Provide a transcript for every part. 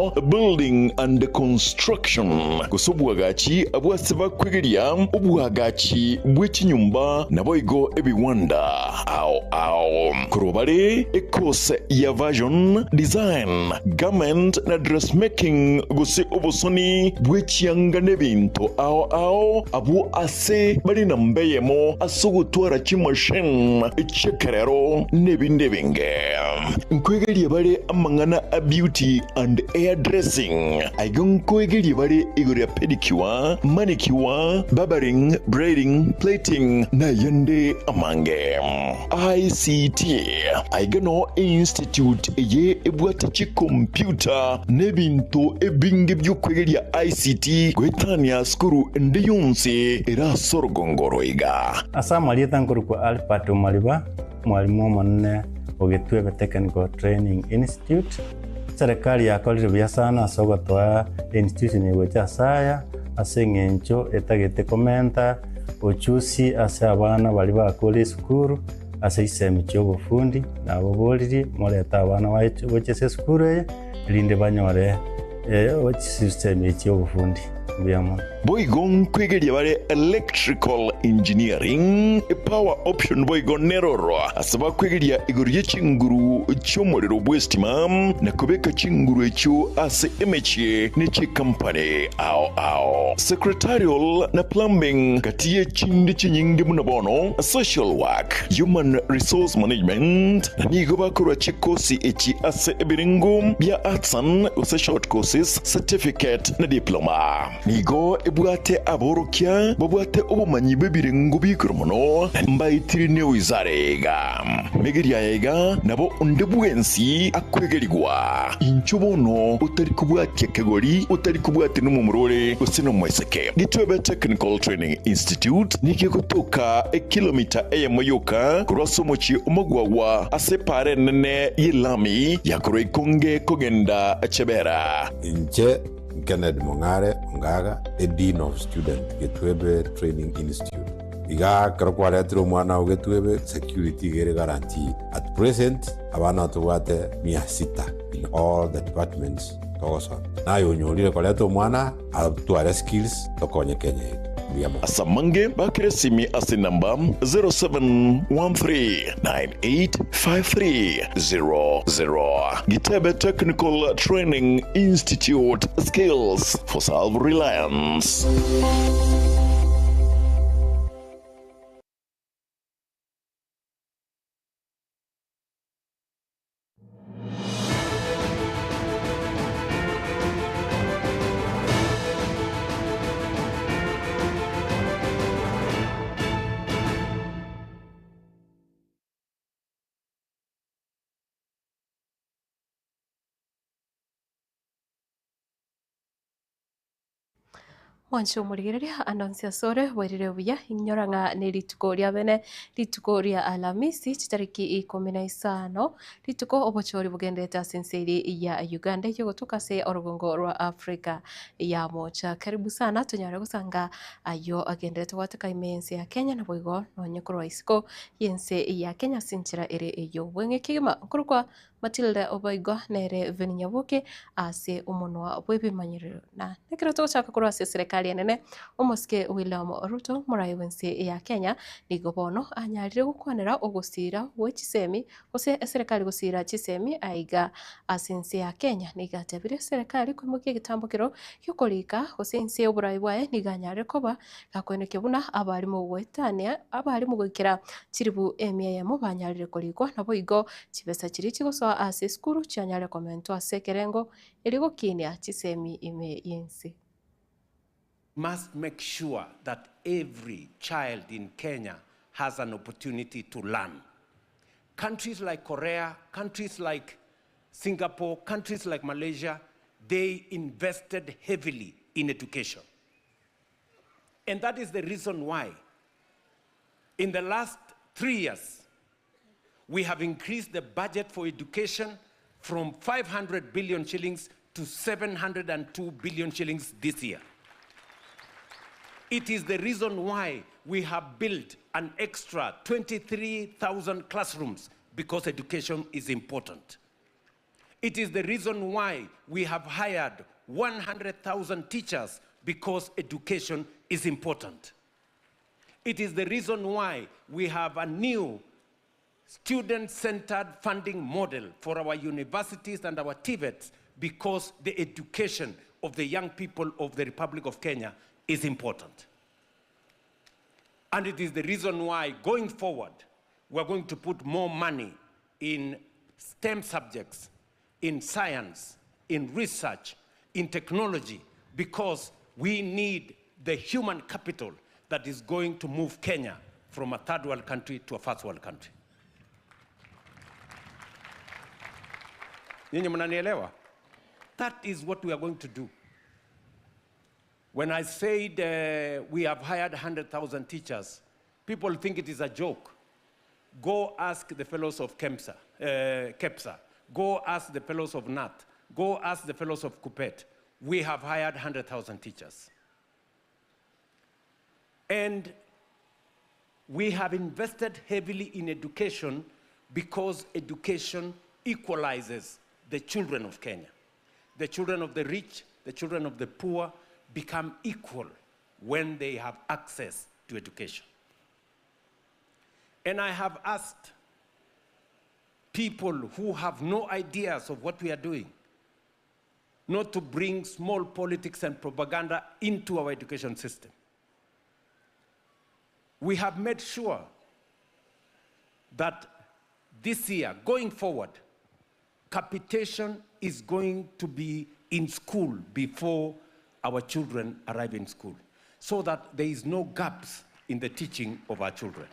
boigo Building and Construction, gose obwagachi abwo ase bakwegeria obwagachi bwe chinyomba naboigo ebiwanda ao ao. Korwa bare ecourse ya Fashion Design, Garment na Dressmaking gose obosoni bwe chianga nebinto ao ao abwo ase bare namba eyemo ase ogotwara chimachine chi'ekerero nebinde ebinge. Nkoegeria bare amang'ana a beauty and hair dressing. Aiga nkoegeria bare igoro ya pedicure, manicure, barbering, braiding, plaiting na ayande amange. ICT, Aiga noo einstitute eye ebwate chikompiuta na ebinto ebinge bi'okwegeria ICT goetania sukuru ende yonsi ere ase orogongo oro iga. Ase amarieta nkorokwa Albert Omariba, Omwalimu omonene o Gitwebe Technical Training Institute. Eserekari yakorire buya sana ase ogotoa einstitution eye gocha ase aya, ase eng'encho etagete komenta ochusi ase abana baria bakure esukuru ase chisemi chia obofundi, nababoririe morete abana baye gocha ase esukuru eye, erinde banyore chisemi echi chia obofundi. Mbuya mono. Boigo nkwegeria bare electrical engineering, power option boigo neroro ase bakwegeria igoro ye chinguru chi'omorero bw'estima na kobeka chinguru echio ase emechie ne chikampani ao ao. Secretarial na plumbing gati ye chinde chinyinge buna bono social work, human resource management na nigo bakorwa chikosi echi ase ebirengo bia arts and gose short courses, certificate na diploma. Nigo ebwate aborokia babwate obomanyi bw'ebirengo bi'igoro mono, na mbaetire newizara iga. Megeria aya iga nabo onde bwensi akwegerigwa. Inchuo bono otari kobwatia kegori, otari kobwatia nomomura ore gose nomoiseke. Gitwebe Technical Training Institute nigo egotoka ekilomita eyemo yoka korwa ase omochie omogwagwa ase epaara enene y'elami ya korwa Ikonge kogenda Chebera. Inche Kennedy Mong'are Ongaga, a Dean of Student, Getwebe Training Institute. Iga ekero kwaretire omwana oo Getwebe, security iga ere guaranteed. At present, abana tobwate mia sita in all the departments togosoma. Naye onyorire koreta omwana atware skills tokonye Kenya yaito. Mbuya mono. Ase amange bakere esimi ase enamba 0713985300. Gitebe Technical Training Institute, Skills for Self-Reliance. Mwanche omorigereria ande onsi asore bwairire buya, inyora ng'a nerituko ria bene, rituko ria Alamisi, chitariki ikomi na isano, rituko obochori bogenderete ase ense eria ya Uganda eyio egotoka ase orogongo rwa Africa ya mocha. Karibu sana tonyare gosanga ayio agenderete goateka ime y'ense ya Kenya naboigo nonye korwa isiko y'ense ya Kenya ase enchera ere ey'obweng'e kegima. Nkorokwa Matilda Obaigwa nere Veni Nyaboke ase omonwa bw'ebimanyerero. Na nekero togochaka korwa ase eserekari enene, omosike William Ruto moraia bw'ense ya Kenya nigo bono anyarire gokwanera ogosiira gwe chisemi gose eserekari gosiira chisemi aiga ase ense ya Kenya. Nigo atebire eserekari koimokia egetambokero gi'okorika gose inse y'oborai bwaye nigo anyarire koba gakoenekia buna abarimu goetania abarimu goikera chiribu emia eyemo banyarire korikwa naboigo Chibesa chiria chigosoa ase esukuru chianyare komentwa ase ekerengo erio gokinia chisemi ime y'ense. Must make sure that every child in Kenya has an opportunity to learn. Countries like Korea, countries like Singapore, countries like Malaysia, they invested heavily in education. And that is the reason why in the last 3 years We have increased the budget for education from 500 billion shillings to 702 billion shillings this year. It is the reason why we have built an extra 23,000 classrooms because education is important. It is the reason why we have hired 100,000 teachers because education is important. It is the reason why we have a new student-centered funding model for our universities and our TVETs because the education of the young people of the Republic of Kenya is important. And it is the reason why, going forward, we're going to put more money in STEM subjects, in science, in research, in technology, because we need the human capital that is going to move Kenya from a third world country to a first world country. Nyinyi mnanielewa? That is what we are going to do. When I said we have hired 100,000 teachers, people think it is a joke. Go ask the fellows of KEMSA, KEPSA. Go ask the fellows of NAT. Go ask the fellows of KUPPET. We have hired 100,000 teachers. And we have invested heavily in education because education equalizes the children of Kenya. The children of the rich, the children of the poor become equal when they have access to education. And I have asked people who have no ideas of what we are doing not to bring small politics and propaganda into our education system. We have made sure that this year, going forward, capitation is going to be in school before our children arrive in school, so that there is no gaps in the teaching of our children.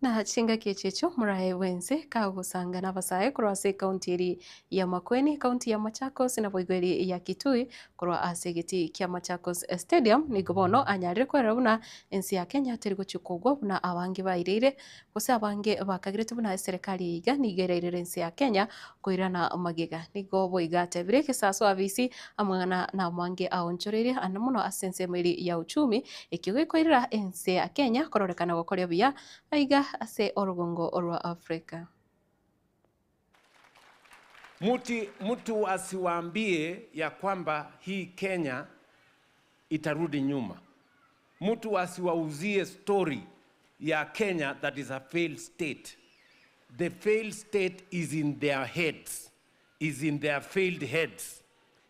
Na chingaki echi echio morae bwense kagosanga nabasae korwa ase ekaunti eri ya Makueni, ekaunti ya Machakos naboigo eri ya Kitui korwa ase egeti kia Machakos Stadium nigo bono anyarire kwerora buna ense ya Kenya teri gochia kogwa buna abange baireire gose abange bakagirete buna eserekari eye iga nigo erairere ense ya Kenya koirana magega. Nigo boigo atebire egesaso abisi amang'ana namange aonchoreirie ande mono ase ensemo eri ya uchumi ekio gekoirera ense ya Kenya kororekana gokoria buya aiga ase orogongo orwa Africa. Muti, mtu asiwaambie ya kwamba hii Kenya itarudi nyuma. Mtu asiwauzie story ya Kenya that is a failed state. The failed state is in their heads, is in their failed heads.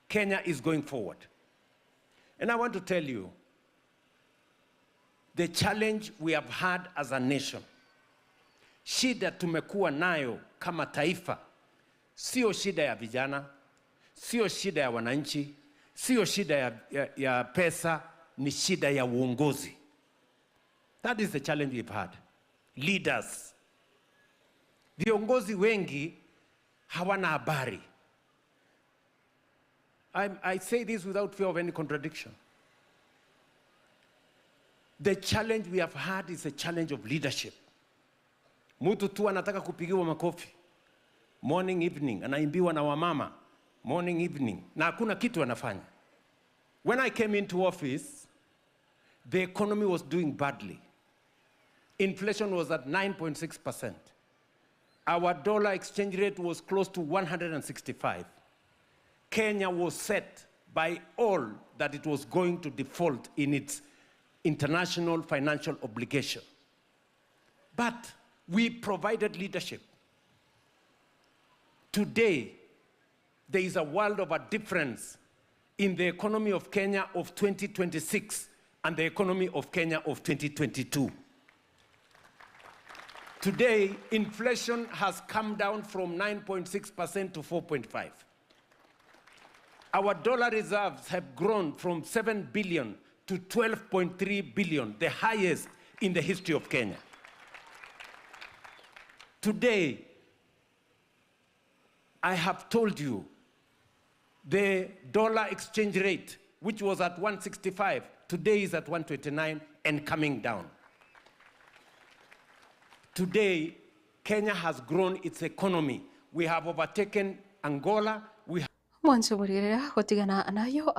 Kenya is going forward. And I want to tell you, the challenge we have had as a nation, shida tumekuwa nayo kama taifa, sio shida ya vijana, sio shida ya wananchi, sio shida ya, ya, ya pesa, ni shida ya uongozi. That is the challenge we've had. Leaders. Viongozi wengi hawana habari. I say this without fear of any contradiction. The challenge we have had is a challenge of leadership. Mtu tu anataka kupigiwa makofi morning evening, anaimbiwa na wamama morning evening, na hakuna kitu anafanya. When I came into office, the economy was doing badly. Inflation was at 9.6%. Our dollar exchange rate was close to 165. Kenya was set by all that it was going to default in its international financial obligation. But we provided leadership. Today, there is a world of a difference in the economy of Kenya of 2026 and the economy of Kenya of 2022. Today, inflation has come down from 9.6% to 4.5. Our dollar reserves have grown from 7 billion to 12.3 billion, the highest in the history of Kenya. Today, I have told you the dollar exchange rate, which was at 165, today is at 129 and coming down. Today, Kenya has grown its economy. We have overtaken Angola. We Mwancho morigereria gotigana nayo.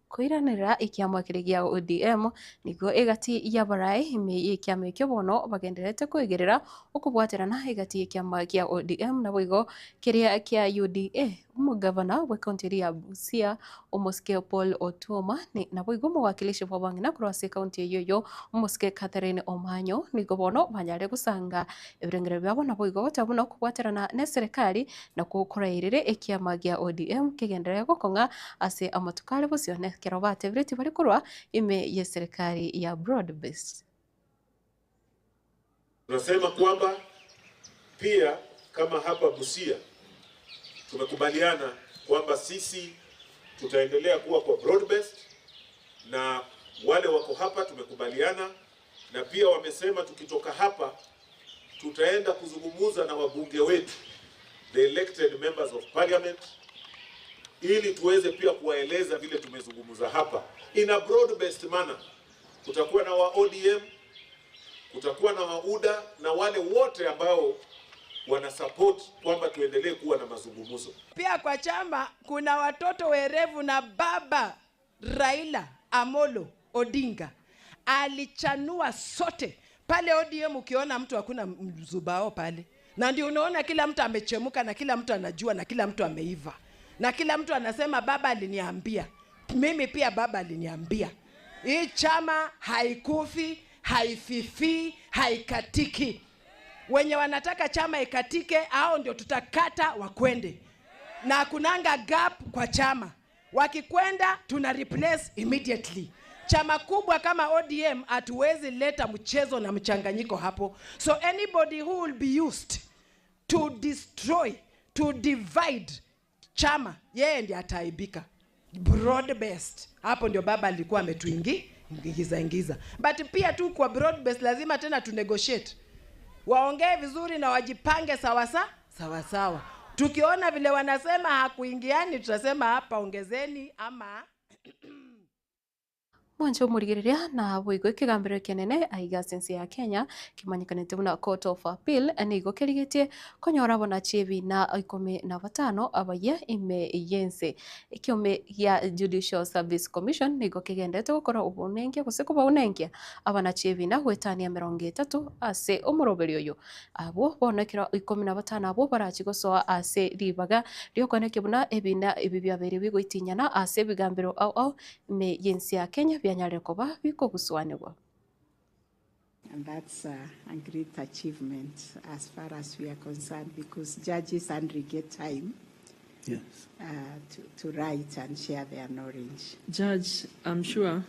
Koiranerera ekiama keria gia ODM nigo egati y'abarai ime y'ekiama ekio bono bagendererete koigerera okobwaterana egati y'ekiama gia ODM naboigo keria kia UDA. Omogavana bw'ecounty eria ya Busia omosike Paul Otuoma naboigo omowakilishi bw'abang'ina korwa ase ecounty eyio eyio omosike Catherine Omanyo nigo bono banyarire gosanga ebirengererio biabo naboigo goteba buna okobwaterana neserekari Nakwo korairire ekiama gia ODM kegenderere gokong'a ase amatuko are bosio nekero batebire tibari korwa ime y'eserekari ya Broad Based. Tunasema kwamba pia kama hapa Busia tumekubaliana kwamba sisi tutaendelea kuwa kwa broad based, na wale wako hapa tumekubaliana, na pia wamesema tukitoka hapa tutaenda kuzungumza na wabunge wetu the elected members of parliament ili tuweze pia kuwaeleza vile tumezungumza hapa in a broad based manner. Kutakuwa na wa ODM, kutakuwa na wa UDA na wale wote ambao wana support kwamba tuendelee kuwa na mazungumzo. Pia kwa chama kuna watoto werevu na baba Raila Amolo Odinga alichanua sote pale ODM. Ukiona mtu hakuna mzubao pale, na ndio unaona kila mtu amechemuka na kila mtu anajua na kila mtu ameiva na kila mtu anasema baba aliniambia, mimi pia baba aliniambia. Hii chama haikufi, haififii, haikatiki. Wenye wanataka chama ikatike, hao ndio tutakata wakwende, na kunanga gap kwa chama. Wakikwenda tuna replace immediately. Chama kubwa kama ODM hatuwezi leta mchezo na mchanganyiko hapo. So anybody who will be used to destroy, to divide chama, yeye ndiye ataaibika. Broad based, hapo ndio baba alikuwa ametuingi ingiza ingiza, but pia tu kwa broad based lazima tena tu negotiate, waongee vizuri na wajipange sawa sawa sawa. Tukiona vile wanasema hakuingiani, tutasema hapa ongezeni ama Mwanche omorigereria na boigo ekegambero ekenene aiga ase ense ya Kenya kemanyekanete buna Court of Appeal nigo kerigetie konyora abonachi ebina ikomi na batano abayia ime y'ense. Ekiome gia Judicial Service Commission nigo kegenderete gokora obonenkia gose kobaunenkia abanachi ebina goetania emerongo etato ase omoroberio oyo. Abwo bono ekero ikomi na batano abwo barachie gosoa ase ribaga riokoenekia buna ebina ebi biabeire bigoitinyana ase ebigambero ao ao ime y'ense ya Kenya bianyarire koba bikogusuanigwa. And that's a great achievement as far as we are concerned because judges hardly get time to write and share their knowledge. Judge, I'm sure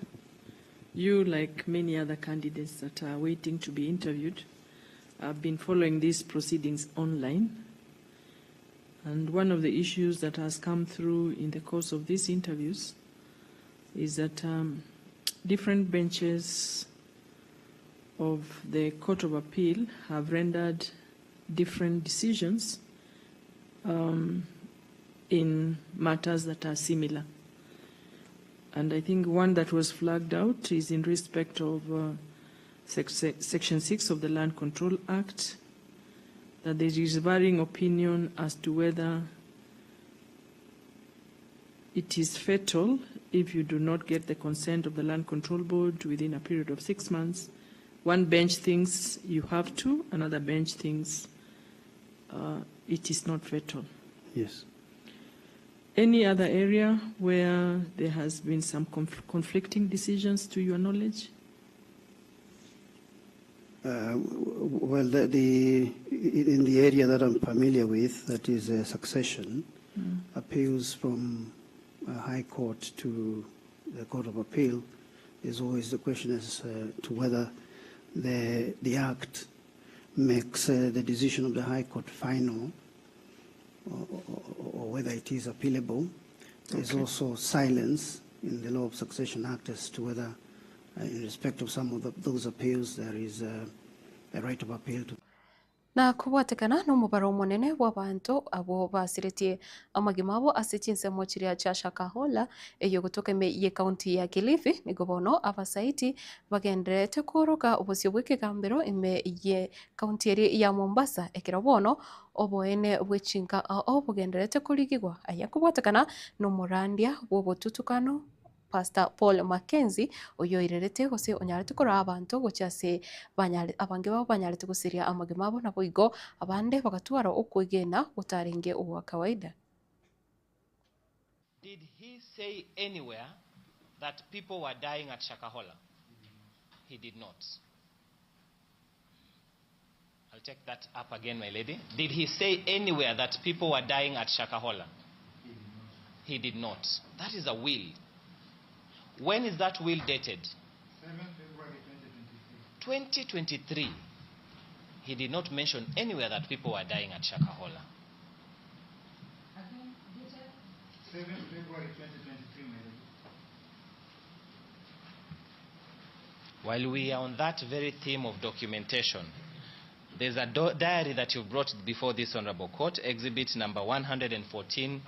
you, like many other candidates that are waiting to be interviewed, have been following these proceedings online. And one of the issues that has come through in the course of these interviews is that different benches of the Court of Appeal have rendered different decisions in matters that are similar. And I think one that was flagged out is in respect of Section 6 of the Land Control Act, that there is varying opinion as to whether it is fatal if you do not get the consent of the Land Control Board within a period of 6 months. One bench thinks you have to, another bench thinks it is not fatal. Yes. Any other area where there has been some conflicting decisions to your knowledge? In the area that I'm familiar with, that is succession, appeals from High Court to the Court of Appeal, is always the question as to whether the Act makes the decision of the High Court final or whether it is appealable. There's also silence in the Law of Succession Act as to whether, in respect of some of those appeals, there is a right of appeal to. Na kobwatekana nomobaro omonene bw'abanto abo basiretie amagima abo ase chinsemo chiria chia Shakahola eyo gotoka ime ye county ya Kilifi nigo bono abasaiti bagendererete koroka obosio bwa ekegambero ime ye county eri ya Mombasa ekero bono oboene bw'echinka ao bogendererete korigigwa aya kobwatekana nomorandia bw'obotutukano. Pastor Paul Mackenzie oyio oirerete gose onyarete koraa abanto gochia ase banyare abange babo banyarete gosiria amagima abo naboigo abande bagatwara okwegena gotarenge ogwa kawaida. Did he say anywhere that people were dying at Shakahola? He did not. I'll take that up again, my lady. Did he say anywhere that people were dying at Shakahola? He did not. That is a will. When is that will dated? 7 February 2023. 2023. He did not mention anywhere that people were dying at Shakahola. Again, dated 7 February 2023, my lady. While we are on that very theme of documentation, there's a diary that you brought before this honorable court, exhibit number 114B.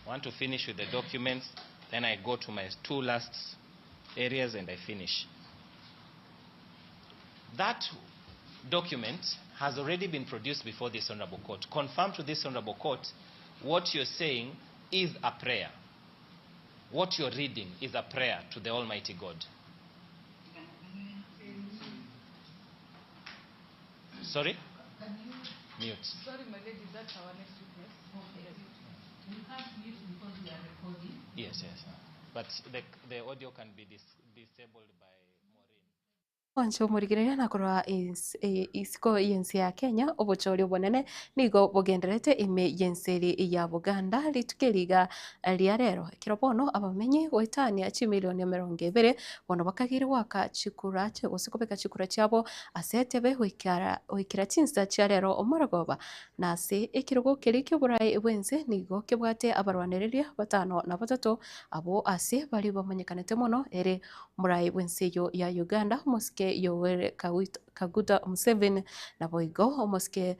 I want to finish with the documents, then I go to my two last areas and I finish. That document has already been produced before this honorable court. Confirm to this honorable court what you're saying is a prayer. What you're reading is a prayer to the Almighty God. Sorry? Mute. Sorry, my lady, that's our next witness. Okay. We can't mute because we are recording. Yes, yes. But the audio can be disabled by Maureen. Mwanche omorigereria na korwa isiko y'ense ya Kenya, obochori obonene nigo bogendererete ime y'ense eri ya Buganda rituko eri iga ria rero. Ekero bono abamenyi goetania chimilioni emerongo ebere bono bakageire goaka chikura gose kobeka chikura chiabo ase etebe goikera goikera chinsa chia rero omorogoba. Na ase ekerogo keria ki'oboraai bw'ense nigo kebwate abarwanereria batano na batato abwo ase baria bamanyekanete mono ere omoraai bw'ense eyio ya Uganda omosike Yoweri Kaguta Museveni, naboigo omosike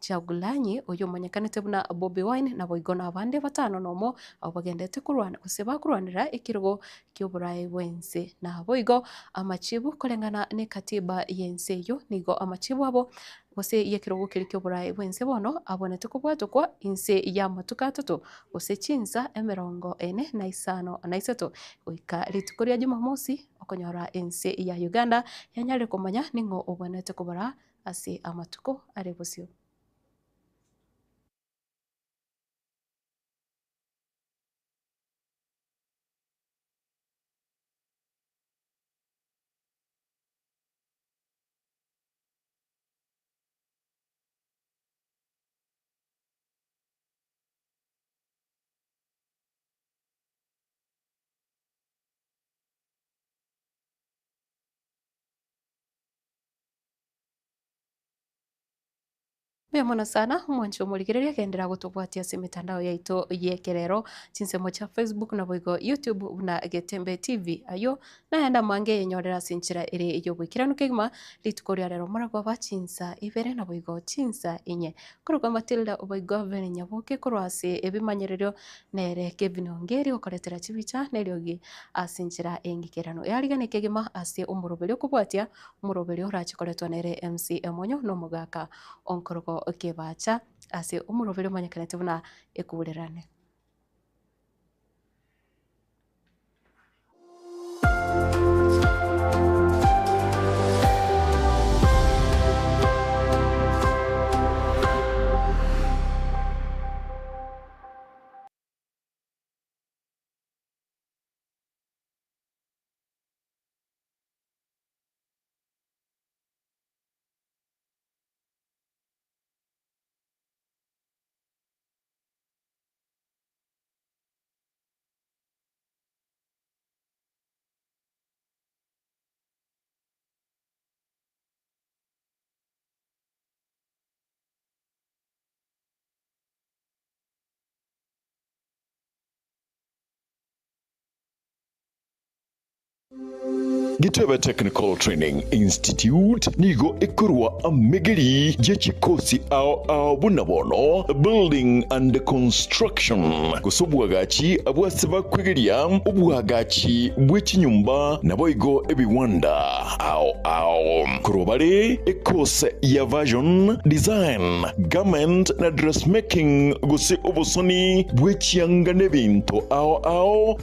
Kyagulanyi oyio omanyekanete buna Bobi Wine, naboigo nabande batano nomo abwo bagendete korwana gose bakorwanera ekerogo ki'oboraai bw'ense. Naboigo amachibu koreng'ana ne katiba y'ense eyio nigo amachibu abo gose y'ekerogo keria ki'oboraai bw'ense bono abonete kobwatokwa inse y'amatuko atato gose chinsa emerongo ene na isano na isato goika rituko ria jumamosi okonyora ense ya Uganda yanyarire komanya ning'o obwenerete kobora ase amatuko are bosio. Mbuya mono sana omwancho omorigereria genderera gotobwatia ase emetandao yaito y'ekerero, chinsemo chia Facebook naboigo YouTube buna Getembe TV. Ayio nayande amange yenyorere ase enchera ere ey'oboikeranu kegima rituko ria rero moragoba chinsa ibere naboigo chinsa inye. Korokwa Matilda oboigo Abel Nyaboke korwa ase ebimanyererio nere Kevin Ongeri okoretera chibicha na eriogi ase enchera engikeranu. Eariganie kegima ase omoroberio okobwatia omoroberio orache koretwa nere MC Emonyo na omogaka Onkorogo kebacha ase omoroberi omanyekanete buna ekuurerane. Gitebe Technical Training Institute nigo ekorwa amegeri ye chikosi ao ao buna bono Building and Construction gose obwagachi abwase bakwegeria obwagachi bwe chinyomba naboigo ebiwanda ao ao. Korwa bare ekose ya Version, Design, Garment na Dressmaking gose obosoni bwe chianga nebinto ao ao.